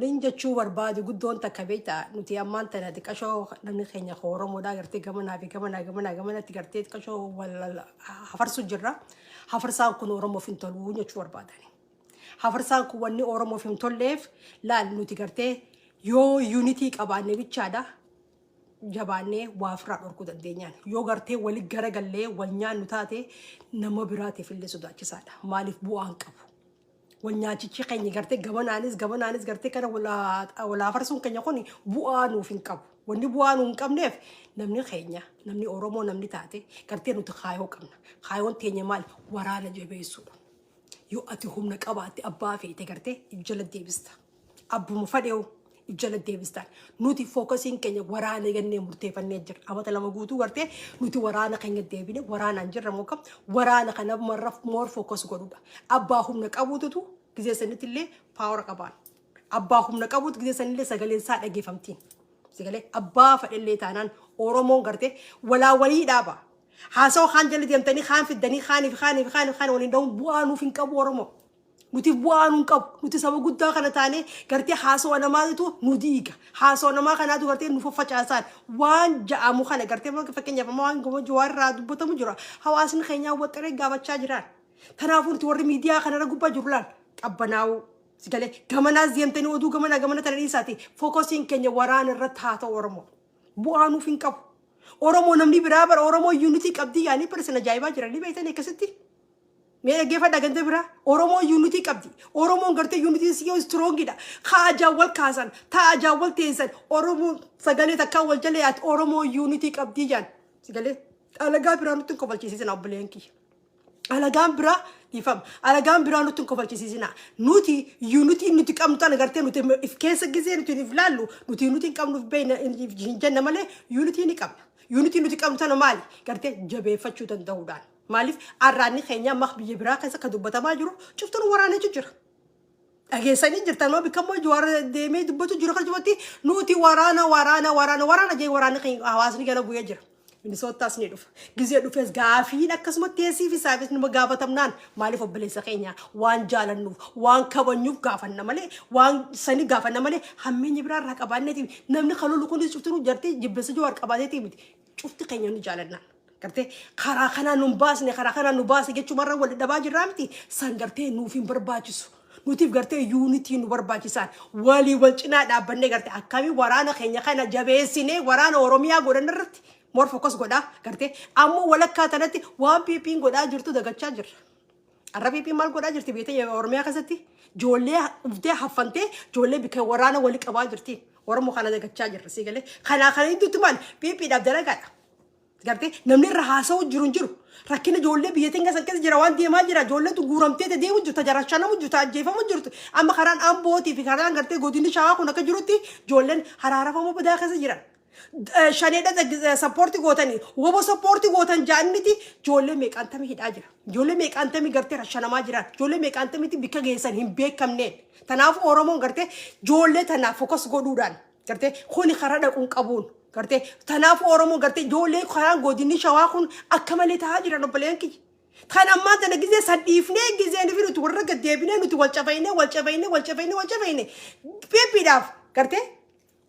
Wanni jechuu barbaadu guddoon takka beektaa, nuti ammaan tana xiqqashoo namni keenya Oromoodhaa gartee gamanaa fi gamanaa gamanaa gamanatti gartee xiqqashoo wal hafarsu jirra. Hafarsaan kun Oromoof hin tolu jechuu barbaadani. Hafarsaan kun wanni Oromoof hin tolleef, laal, nuti gartee yoo unity qabaanne bichaadha jabaannee waa ofirraa dhorkuu dandeenyaan. Yoo gartee wali garagallee wal nyaannu taate, nama biraatiif illee sodaachisaadha. Maaliif? Bu'aan qabu. Wal nyaachichi keenya gartee gamanaanis gamanaanis gartee kana wal hafarsuun keenya kun bu'aa nuuf hin qabu. Wanni bu'aa nuuf hin qabneef, namni keenya, namni Oromoo, namni taate gartee nuti kaayoo qabna. Kaayoon teenya maal? Waraana jabeessuudha. Yoo ati humna qabaatte, abbaa feete gartee jala deebista. Abbuma fadheewu jala deebistaan. Nuti focusiin keenya waraana gannee murteeffannee jira. Amata 2 guutuu gartee nuti waraana keenya deebine waraanaan jirra moo waraana kana marra more focus godhuudha. Abbaa humna qabuututu gizee sanitti illee power qabaan. Abbaa humna qabuutu gizee sanillee sagaleen isaa dhageeffamtiin. Sagalee abbaa fadhellee taanaan Oromoon gartee walaa walii dhaaba. Haasawaa kaan jala deemtanii kaan fiddanii kaaniif kaaniif kaaniif kaan waliin dha'uun bu'aa nuuf hin qabu, Oromoo. Nuti bu'aa nuun qabu. Nuti saba guddaa kana taanee gartee haasawa namaatu nu diiga. Haasawa namaa kanaatu gartee nu faffacaasaan. Waan ja'amu kana gartee fakkeenyaaf amma waan goma Jawaarraa dubbatamu jira. Hawaasni keenyaa waxxaree gaafachaa jiraan. Kanaafuu nuti warri miidiyaa kanarra gubbaa jiru, laal, qabbanaa'uu. Sigalee gamanaas deemtanii oduu gamana gamana tana dhiisaati. Focusiin keenya waraana irratti haa ta'u, Oromoo. Bu'aa nuuf hin qabu. Oromoo namni biraa bara Oromoo unity qabdii yaanii person ajaa'ibaa jiranii beektanii akkasitti. Mee dhaggeeffadhaa, ganda biraa Oromoo unity qabdi. Oromoon gartee unityn siyoo strongidha. Haa ajaan wal kaasan, taa ajaan wal teessan. Oromoon sagalee takkaa wal jala yaati. Oromoo unity qabdii jaan. Sagalee alagaa biraa nutti hin kofalchiisisina, obboleen kiyya. Alagaan biraa, dhiifama. Alagaan biraa nutti hin kofalchiisisina. Nuti unity nuti qabnu tana gartee nuti if keessa gisee nuti if laallu, nuti unity hin qabnu beekna hin jenna malee unity ni qabna. Unity nuti qabnu tana maali? Gartee jabeeffachuu danda'uudhaan. Maaliif? Arraanni keenya amma biyya biraa keessa kan dubbatamaa jiru cuftuun waraanatu jira. Dhageessanii jirtan moo bikka immoo Jawaar deemee dubbatu jiru kan jirutti nuti waraana, waraana, waraana, waraana jee waraanni keenya hawaasni jala bu'ee jira. Minisootaas ni dhufa. Gizee dhufes gaafiin akkasuma teessiif isaafis numa gaafatamnaan, maaliif? Obboleessa keenya waan jaalannuuf, waan kabanyuuf gaafanna malee, waan sani gaafanna malee, hammeenya biraa irraa qabaanneeti namni kan lolu kunis cuftinuu jartee jibbessa Jawaar qabaateeti miti. Cufti keenya ni jaalannaan. Gartee karaa kanaan nu baasne, karaa kanaan nu baase jechuumarra wal dhabaa jirraa miti, san gartee nuuf hin barbaachisu. Nutiif gartee unity nu barbaachisaan walii wal cinaa dhaabbannee gartee akkamii waraana keenya kana jabeessinee waraana Oromiyaa godhan irratti more focus godhaa. Gartee ammoo walakkaa tanatti waan PP'n godhaa jirtu dagachaa jirra. Arra PP'n maal godhaa jirti beektee? Oromiyaa keessatti ijoollee uftee haffantee ijoollee bika waraana walii qabaa jirti. Oromoo kana dagachaa jirra, sii galee. Kanaa kana gidduutti maal PP'dhaaf dalagaadha. Gartee namni irra haasa'u jiru hin jiru. Rakkina ijoollee biyya teenya san keessa jira, waan deemaa jira. Ijoolleetu guuramtee deemu jirtu, jarashanamu jirtu, ajjeefamu jirtu. Amma karaan Ambootii fi karaan gartee godinni Shawaa kun akka jirutti ijoolleen haraarafamuu badaa keessa jiran. Shaneedha support gootanii, wobo support gootan jaanniti ijoollee meeqaantamii hidhaa jira. Ijoollee meeqaantamii gartee rashanamaa jiran. Ijoollee meeqaantamiitti bikka geessan hin beekamneen. Kanaafuu Oromoon gartee ijoollee tanaaf focus godhuudhaan gartee kuni karaa dhaquun qabuun gartee tanaafuu Oromoon gartee ijoollee karaan godinni Shawaa kun akka malee ta'aa jiran, obboleen kiyya. Kan ammaa tana gizee san dhiifnee gizee nufi nuti warra gad deebinee nuti wal cafaynee, wal cafaynee, wal cafaynee, wal cafaynee PP'dhaaf gartee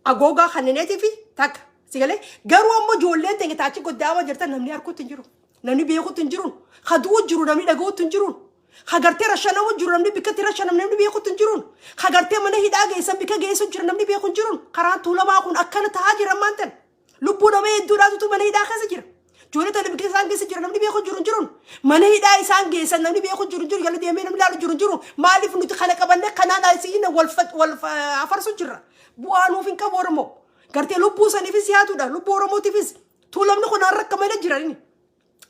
agoogaa kanneneetii fi takka si galee. Garuu ammoo ijoolleen teenya taachi goddaama jirtan namni arguutti hin jiru. Namni beekuutti hin jiru. Hadu'u jiru namni dhaga'uutti hin jiru. Hagartee rashanamu jiru namni bikkatti rashanam namni beekuutti hin jiru. Hagartee mana hidhaa geessan bikka geessu jira namni beeku hin jiru. Karaan Tuulamaa kun akkana ta'aa jira ammaan tan. Lubbuu nama hedduudhaatu mana hidhaa keessa jira. Ijoollee tana bikka isaan keessa jira namni beeku jiru hin jiru. Mana hidhaa isaan geessan namni beeku jiru hin jiru. Jala deemee namni ilaalu jiru hin jiru. Maaliif nuti kana qabannee kanaan asiin wal wal afarsu jirra? Bu'aa nuuf hin qabu, Oromoo. Gartee lubbuu saniifis yaadudha. Lubbuu Oromootiifis. Tuulamni kun har'a akka malee jira inni.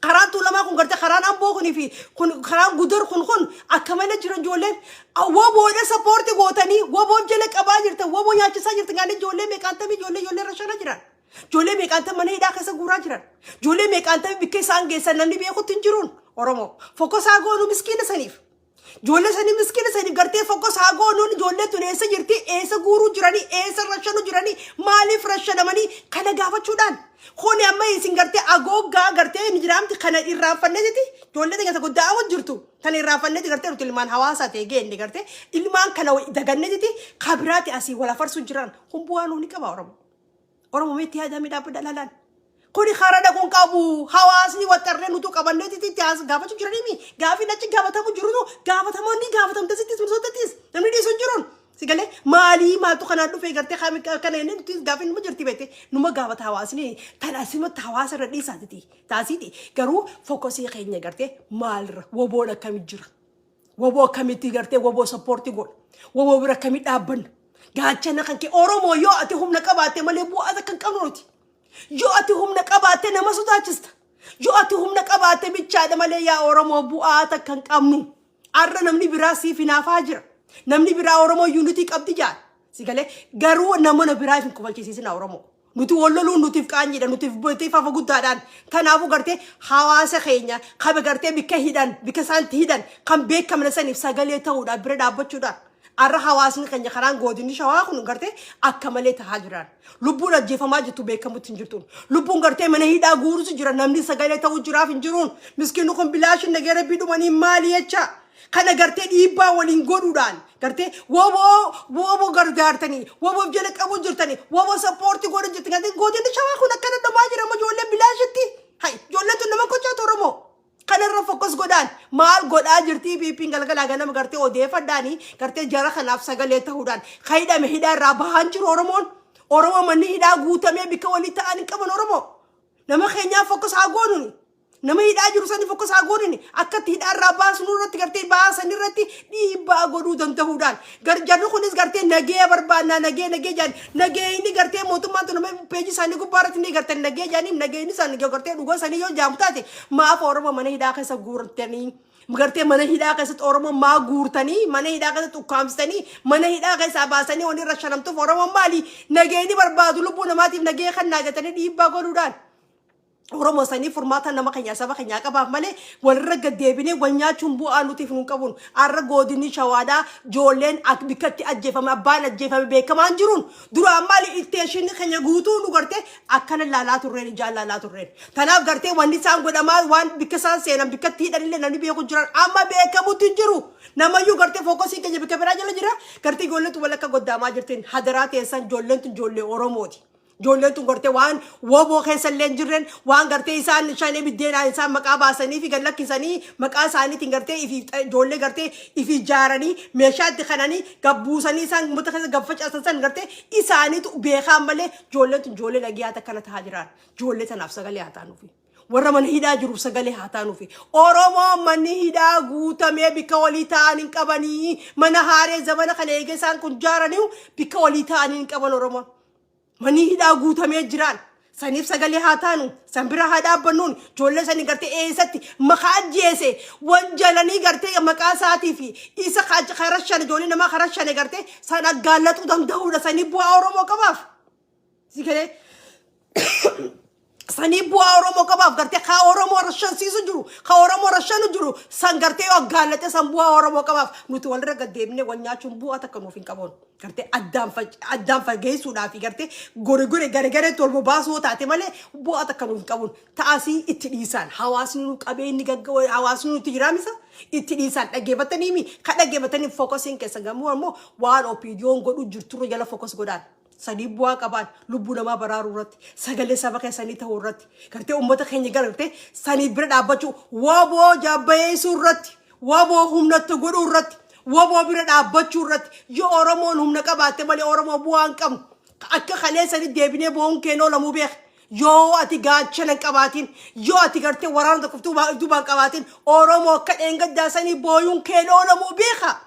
Karaan Tuulamaa kun gartee karaan Amboo kunii fi kun karaan Gudar kun akka malee jira ijoolleen. Woboodha support gootanii, woboon jala qabaa jirtan, woboo nyaachisaa jirtan gaanii ijoollee meeqaantamii ijoollee rashana jiran. Ijoollee meeqaantamii mana hidhaa keessa guuraa jiran. Ijoollee meeqaantamii bikka isaan geessan namni beekutti hin jiruun. Oromoo. Focus haa goonu miskiina saniif. Ijoollee sanii, miskiina saniif gartee focus haa goonuun. Ijoollee tun eessa jirti? Eessa guuruu jiranii? Eessa rashanu jiranii? Maaliif rashanamanii? Kana gaafachuudhaan. Kuni amma isin gartee agooggaa gartee ni jiraamti kana irraanfanneeti. Ijoollee teenya godda'amu jirtu. Tan irraanfanneeti gartee nuti ilmaan hawaasaa ta'e geenne gartee ilmaan kana daganneetiti kabiraati asii wal afarsu jiran. Kun bu'aa nuuni qaba Oromoo. Oromoo meetti yaadamee dhaabbadha laalaan. Kuni karaa dhaquun qabu hawaasni waxxarree nutu qabanneetiti itti gaafachuu jiraniimi. Gaafiin achi gaafatamu jirutu gaafatamoonni gaafatamtesittis minisootattis namni dhiisu hin jiruun. Si galee maalii maaltu kanaan dhufee gartee kana inni nuti gaafiin numa jirti beekte numa gaafata hawaasni tan asimatti hawaasa irra dhiisaatiti taasiiti garuu focusii keenya gartee maalirra woboon akkamii jira. Woboo akkamitti gartee woboo support godha. Woboo bira akkamii dhaabbanna. Gaachana kan kee Oromoo yoo ati humna qabaatte malee bu'aa akka hin qabnu nuti. Yoo ati humna qabaatte nama sodaachista. Yoo ati humna qabaatte bichaadha malee yaa Oromoo bu'aa takka hin qabnu. Arra namni biraa siif hinaafaa jira. Namni biraa Oromoo unity qabdi jaal. Si galee garuu nama biraa hin kofalchiisiisina Oromoo. Nuti wal loluun nutiif qaanyiidha nutiif nutiif hafa guddaadhaan. Kanaafuu gartee hawaasa keenya kame gartee bikka hidhan bikka isaanitti hidhan kan beekamne saniif sagalee ta'uudhaan bira dhaabbachuudhaan. Arra hawaasni keenya karaan godinni shawaa kun gartee akka malee tahaa jiran. Lubbuun ajjeefamaa jirtu beekamutti hin jirtu. Lubbuun gartee mana hidhaa guurutu jira namni sagalee ta'uu jiraaf hin jiruun. Miskiinni kun bilaashin nagee rabbii dhumanii maali jecha. Kana gartee dhiibbaa waliin godhuudhaan gartee woboo woboo gargaartanii woboof jala qabuu jirtanii woboo support godhu jirtanii gartee godinni shawaa kun akkana dhumaa jira amma ijoollee bilaashitti. Hai ijoolleen tun nama kochaatu Oromoo. Kanarra focus godhaan maal godhaa jirtii PP'n galgalaa ganama gartee odeeffadhaanii gartee jara kanaaf sagalee ta'uudhaan kan hidhame hidhaa irraa bahaan jiru Oromoon. Oromoo manni hidhaa guutamee bikka walii ta'an hin qaban Oromoo. Nama keenyaaf focus haa goonuni. Nama hidhaa jiru sani focus haa goonuni. Akka itti hidhaa irraa baasnu irratti gartee baasan irratti dhiibbaa godhuu danda'uudhaan. Jarri kunis gartee nagee barbaannaa nagee nagee jaan nagee inni gartee mootummaan tun nama peejii isaanii gubbaa irratti ni gartee nagee jaaniif nagee inni isaanii gartee dhugaa isaanii yoo jaamu taate maaf Oromoo mana hidhaa keessa guurtanii gartee mana hidhaa keessatti Oromoo maa guurtanii mana hidhaa keessatti ukkaamsitanii mana hidhaa keessaa baasanii wanni irra shanamtuuf Oromoon maali nageenyi barbaadu lubbuu namaatiif nagee kan naagatanii dhiibbaa godhuudhaan. Oromoo sanii furmaata nama keenya saba keenyaa qabaaf malee walirra gaddeebinee wal nyaachuun bu'aa nutiif nun qabuun har'a godinni shawaadhaa ijoolleen bikkatti ajjeefame abbaan ajjeefame beekamaan jiruun duraan maali attention keenya guutuu nu gartee akkana laalaa turreen ijaan laalaa turreen tanaaf gartee wanni isaan godhamaa waan bikka isaan seenan bikkatti hidhanillee namni beeku jiran amma beekamutti hin jiru namayyuu gartee focusii keenya bikka biraa jala jira gartee ijoolleen tun walakka goddaamaa jirtiin hadaraa teessan ijoolleen tun ijoollee Oromooti. Ijoolleen tun gartee waan woboo keessa illee hin jirren waan gartee isaan shanee biddeenaan isaan maqaa baasanii fi gad lakkisanii maqaa isaaniitiin gartee ifi ijoollee gartee ifi ijaaranii meeshaa itti kananii gabbuusanii isaan uummata keessa gad facaasan san gartee isaaniitu beekaan malee ijoolleen tun ijoollee dhagiyaa akkana tahaa jiran ijoollee tanaaf sagalee haa taanuufi. Warra mana hidhaa jiruuf sagalee haa taanuufi. Oromoo manni hidhaa guutamee bikka walii ta'an hin qabanii mana haaree zamana kana eegee isaan kun jaaranii bikka walii ta'anii hin qaban Oromoon. Manni hidhaa guutamee jiraan. Saniif sagalee haa taanu, san bira haa dhaabbannuun, ijoollee sanii gartee eessatti maqaa ajjeese, wanjalanii gartee maqaa isaatii fi isa kara shane ijoollee namaa kara shane gartee san aggaallaxuu danda'uudha. Sanii bu'aa Oromoo qabaaf. Si galee sanii bu'aa Oromoo qabaaf gartee kaa Oromoo rashansiisu jiru, kaa Oromoo rashanu jiru, san gartee yoo aggaallaxe san bu'aa Oromoo qabaaf nuti walirra gaddeebinee wal nyaachuun bu'aa takka nuuf hin qabuun. Gartee addaan fageessuudhaa fi gartee gore gore gare gareetti wal bobaasuu taate malee bu'aa takka nuuf hin qabuun. Ta'asii itti dhiisaan hawaasni nu qabeenyi hawaasni nuti jiraamisa itti dhiisaan dhaggeeffatanii mi ka dhaggeeffatanii focusiin keessa gamoo ammoo waan OPDO'n godhu jirturra jala focus godhaan. Sadii bu'aa qabaan lubbuu namaa baraaruu irratti sagalee saba keessanii ta'uu irratti gartee uummata keenya gara gartee sanii bira dhaabbachuu woboo jabbeessuu irratti woboo humnatti godhuu irratti woboo bira dhaabbachuu irratti yoo Oromoon humna qabaatte malee Oromoo bu'aa hin qabnu akka kaleessanii deebinee bo'uun keenya oolamuu beeka. Yoo ati gaachana hin qabaatin yoo ati gartee waraana tokko duubaan qabaatin Oromoo akka dheengaddaa sanii booyuun keenya oolamuu beeka.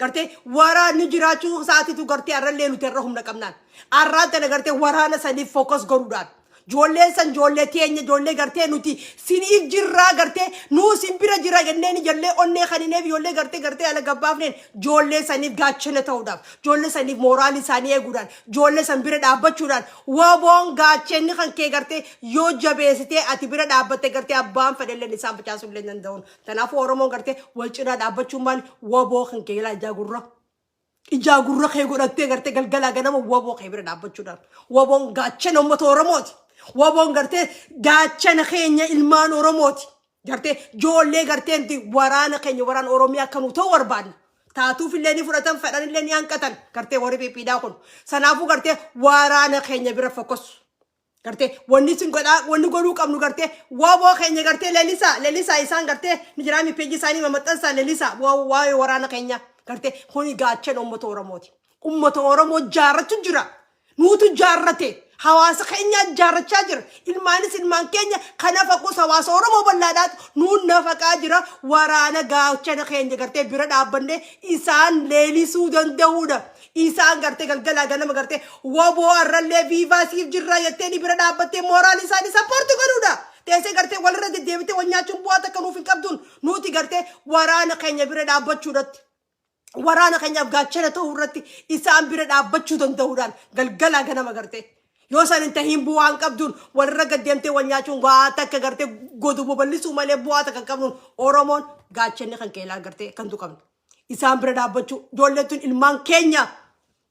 Gartee waraanni jiraachuu isaatiitu gartee arrallee nuti irra humna qabnaan. Arraan tana gartee waraana saniif focus godhuudhaan. Ijoolleen san ijoollee teenya ijoollee gartee nuti siniif jirraa gartee nuu sin bira jira jenneen ijoollee onnee kanineef ijoollee gartee gartee ala gabbaafneen ijoollee saniif gaachana ta'uudhaaf ijoollee saniif mooraalii isaanii eeguudhaan ijoollee san bira dhaabbachuudhaan woboon gaachenni kan kee gartee yoo jabeessitee ati bira dhaabbatte gartee abbaan fedhelleen isaan facaasuu illee danda'uun. Kanaafuu Oromoon gartee wal cinaa dhaabbachuun maali woboo kan kee ilaa ijaa gurra. Ijaa gurra kee godhattee gartee galgalaa ganama woboo kee bira dhaabbachuudhaan. Woboon gaachana uummata Oromooti. Woboon gartee gaachana keenya ilmaan Oromooti. Gartee ijoollee gartee nuti waraana keenya, waraana Oromiyaa akka nu ta'u barbaadna. Taatuuf illee ni fudhatan, fedhan illee ni hanqatan gartee warri PPdhaa kun. Sanaafuu gartee waraana keenya bira focus. Gartee wanni isin godhaa, wanni godhuu qabnu gartee waboo keenya gartee lelisaa lelisaa, isaan gartee ni jiraami, peejii isaanii mamaxxansaa, lelisaa waa'ee waraana keenya. Gartee kuni gaachana uummata Oromooti. Uummata Oromoo jaarrachu jira. Nuutu jaarrate. Hawaasa keenya jaarrachaa jira. Ilmaanis ilmaan keenya kan nafaqus hawaasa Oromoo bal'aadhaatu nuun nafaqaa jira. Waraana gaachana keenya gartee bira dhaabbannee isaan leelisuu danda'uudha. Isaan gartee galgalaa ganama gartee waboo arrallee viivaa siif jirra jettee ni bira dhaabbattee moral isaanii support godhuudha. Teessee gartee walirra deddeebitee wal nyaachuun bu'aa takka nuuf hin qabduun, nuti gartee waraana keenya bira dhaabbachuudhatti. Waraana keenyaaf gaachana ta'uu irratti isaan bira dhaabbachuu danda'uudhaan galgalaa ganama gartee. Yoo san hin tahiin bu'aa hin qabduun, walirra gaddeemtee wal nyaachuun waa takka gartee godu babal'isuu malee bu'aa takka hin qabnuun. Oromoon gaachanni kan keelaa gartee kan tuqamne. Isaan bira dhaabbachuu, ijoolleen tun ilmaan keenya.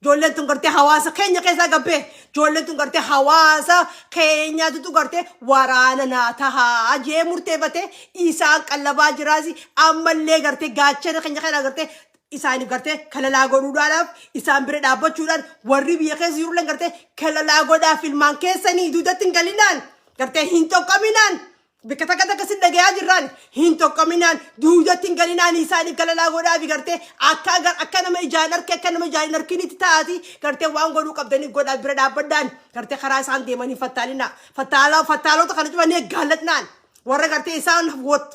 Ijoolleen tun gartee hawaasa keenya keessaa gabbee, ijoolleen tun gartee hawaasa keenyaatutu gartee waraana naa tahaa jee murteeffatee isaan qallabaa jiraasi. Ammallee gartee gaachana keenya kana gartee isaaniif gartee kalalaa godhuudhaaf isaan bira dhaabbachuudhaan, warri biyya keessa jirullee gartee kalalaa godhaaf ilmaan keessanii, duudatti hin galinaan, gartee hin tokkaminaan. Bikka takka takka sin dhagayaa jirraan, hin tokkaminaan, duudatti hin galinaan, isaaniif kalalaa godhaafi. Gartee akka nama ijaan arke, akka nama ijaan hin arkinitti taati gartee waan godhuu qabdanii godhaa, bira dhaabbadhaan. Gartee karaa isaan deemanii fattaalina fattaalota kana cufanii eeggaallatnaan, warra gartee isaan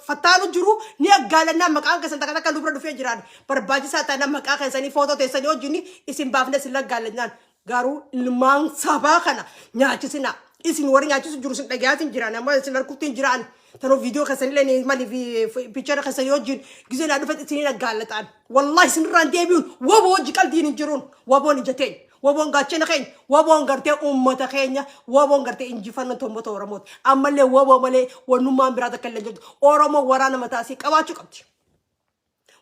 fattaalu jiru ni aggaalannaan. Maqaan keessan takka takka nu bira dhufee jiraan, barbaachisaa taanaan maqaa keessanii footoo teessanii wajjin isin baafne isin laggaallatnaan. Garuu ilmaan sabaa kana nyaachisina. Isin warri nyaachisu jiru isin dhagayaatiin jiran, amma isin arguutti jiraan. Tanoo viidiyoo keessanillee maaliif picture keessanii wajjin gizee naa dhufet isin aggaallataan. Wallahi isinirraan deebi'uun waboo hojii qalbiin hin jiruun. Waboon ija teenya. Waboon gaachana keenya. Waboon gartee uummata keenya. Waboon gartee injifannoo uummata Oromooti. Ammallee waboo malee wannummaan biraa takka illee jirtu. Oromoo waraana mataa isii qabaachuu qabdi.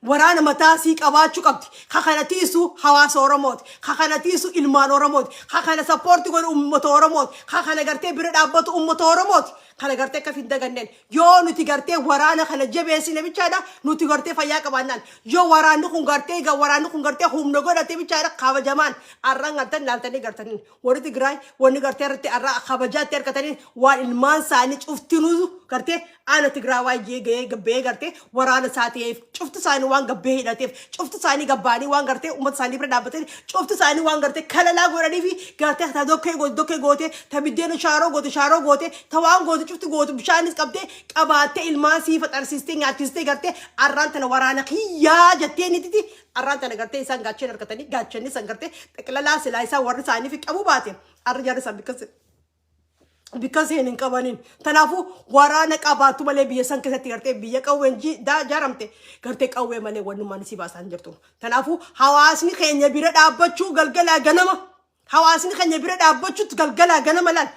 Waraana mataa isii qabaachuu qabdi. Ka kana tiisu hawaasa Oromooti. Ka kana tiisu ilmaan Oromooti. Ka kana support godhu uummata Oromooti. Ka kana gartee bira dhaabbatu uummata Oromooti. Kana gartee akka hin daganneen. Yoo nuti gartee waraana kana jabeessine bichaadha, nuti gartee fayyaa qabaannaan. Yoo waraanni kun gartee egaa waraanni kun gartee humna godhate bichaadha kabajamaan. Arraan gartan laaltanii gartanii. Warri Tigraay wanni gartee irratti arraa kabajaatti argatanii waan ilmaan isaanii cuftinuu gartee ana Tigraawaa jee gahee gabbee gartee waraana isaa ta'eef, cufti isaanii waan gabbee hidhateef, cufti isaanii gabbaanii waan gartee uummata isaanii bira dhaabbatanii, cufti isaanii waan gartee kalalaa godhanii fi gartee ta dokkee goote dokkee goote, ta biddeena shaaroo goote shaaroo goote, ta waan goote cufti goote, bishaanis qabdee qabaattee ilmaan sii faxarsiistee nyaachistee gartee arraan tana waraana kiyyaa jettee nititi. Arraan tana gartee isaan gaachana argatanii, gaachanni san gartee xeqlalaa silaa isaan warri isaanii fi qabuu baate arra jarri san bikka seen hin qabaniin. Kanaafuu waraana qabaattu malee biyya san keessatti gartee biyya qawween jaaramte gartee qawwee malee wannummaan isii baasaa hin jirtu. Kanaafuu hawaasni keenya bira dhaabbachuu galgalaa ganama, hawaasni keenya bira dhaabbachuutti galgalaa ganama laal.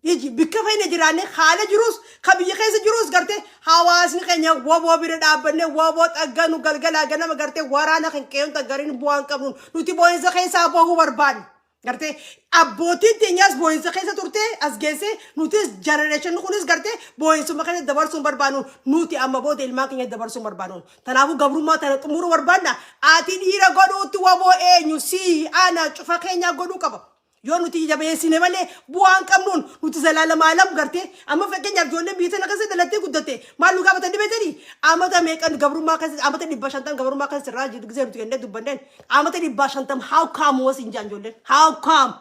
Iji bikka feene jiraanne, haala jirus, ka biyya keessa jirus, gartee hawaasni keenya waboo bira dhaabbanne waboo xagganu galgalaa ganama. Gartee waraana kan qe'oon xaggariin bu'aan qabnu, nuti boo'insa keessaa bahuu barbaanne. Gartee abbootiin teenyaas boo'insa keessa turte as geesse, nutis generation kunis gartee boo'insuma keessa dabarsuun barbaannu. Nuti amma booda ilmaan keenya dabarsuun barbaannu. Kanaafuu gabrummaa tana xumuruu barbaanna. Ati dhiira godhuutti waboo eenyu si ana cufa keenyaa godhuu qaba. Yoo nuti jabeessine malee bu'aan qabnuun, nuti zalaalamaalam gartee amma fakkeenyaaf ijoolleen biyya tana keessa dhalattee guddatte maal nu gaafatan dhibeetanii, amata meeqan gabrummaa keessa, amata 550 gabrummaa keessa irraa jiru gisee nuti kennee dubbanneen, amata 550 how come was hin jaan ijoolleen, how come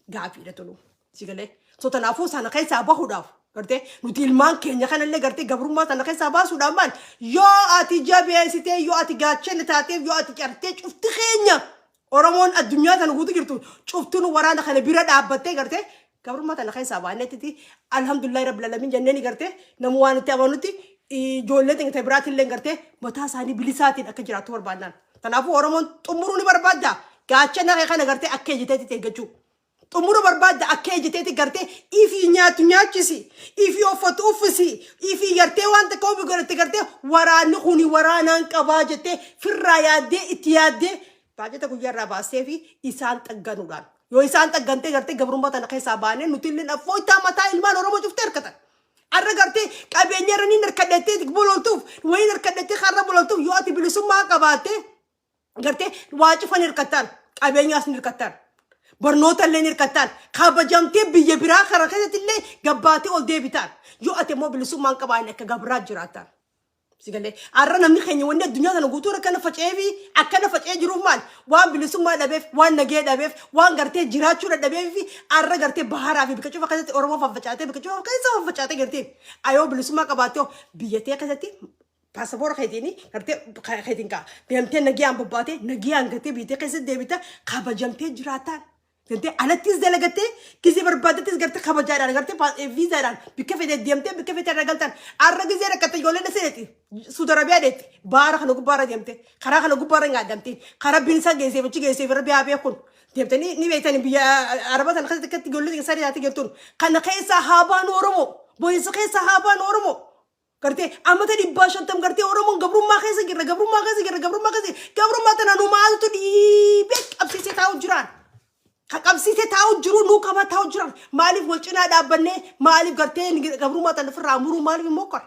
gaafiidha tolu si galee. So tanaafuu sana keessaa bahuudhaaf gartee nuti ilmaan keenya kanallee gartee gabrummaa sana keessaa baasuudhaaf maal, yoo ati jabeessitee, yoo ati gaachana taateef, yoo ati cartee cufti keenya Oromoon addunyaa tana guutuu jirtu cuftuun waraana kana bira dhaabbattee gartee gabrummaa tana keessaa baanettiti, alhamdulillahi rabbil alamin jenneeni, gartee namu waan itti amanutti ijoollee teenya biraatillee gartee mataa isaanii bilisaatiin akka jiraattu barbaannaan. Kanaafuu Oromoon xumuruu ni barbaadda. Gaachana kee kana gartee akka ejjiteetti eeggachuu. Xumura barbaadda akka ejjiteetti gartee ifii nyaatu nyaachisi, ifii uffatu uffisi, ifii gartee waan takka ofi godhatte, gartee waraanni kuni waraanaan qabaa jettee firraa yaaddee itti yaaddee baajata guyyaa irraa baastee fi isaan xagganuudhaan. Yoo isaan xaggantee gartee gabrummaa tana keessaa baanee nuti illee affooytaa mataa ilmaan Oromoo cuftee harkatan. Arra gartee qabeenya irra ni harkadhattee bololtuuf, waliin harkadhattee karra bololtuuf, yoo ati bilisummaa qabaatte gartee waa cufan hirkattaan, qabeenyaas ni hirkattaan, barnoota illee ni hirkattaan, kabajamtee biyya biraa karaa keessatti illee gabbaatee ol deebitaan. Yoo ati immoo bilisummaa hin qabaanne, akka gabraa jiraattaan. Sigalee har'a namni keenya wanni addunyaa kana guutuu akkana faca'ee fi akkana faca'ee jiruuf maal? Waan bilisummaa dhabeef, waan nagee dhabeef, waan gartee jiraachuu dadhabeef. Fi har'a gartee baharaa fi bika cufa keessatti Oromoo faffacaatee, bika cufa keessa faffacaatee gartee ayoo bilisummaa qabaattee biyya tee keessatti paasapoora keetiin gartee keetiin kaa deemtee nagiyaan bobbaatee, nagiyaan gartee biyya tee keessatti deebita, kabajamtee jiraataan. Gartee alattis dalagattee, gizee barbaaddattis gartee kabajaadhaan gartee viizaadhaan bikka fedhe deemtee, bikka fedhe irra galtan. Har'a gizee rakkatte ijoolleen seeti Suudi Arabiyaa deetti, baara kana gubbaarra deemte, karaa kana gubbaarra hin gaadamte, karaa binsa geesseef achi geesseef irra biyaa beekun deemtanii ni beektanii. Biyya Araba sana keessatti akkatti ijoolleen isaanii taate jirtuun kana keessaa haa baanu Oromoo, bohiinsa keessaa haa baanu Oromoo. Gartee amata 150 gartee Oromoon gabrummaa keessa jirra, gabrummaa keessa jirra, gabrummaa keessa. Gabrummaa tana nu maaltu dhiibee qabsiisee taa'u jiraan? Ka qabsiisee taa'u jiru nu qaba taa'u jiran. Maaliif wal cinaa dhaabbannee, maaliif gartee gabrummaa tana ofirraa muruu maaliif hin mokkore?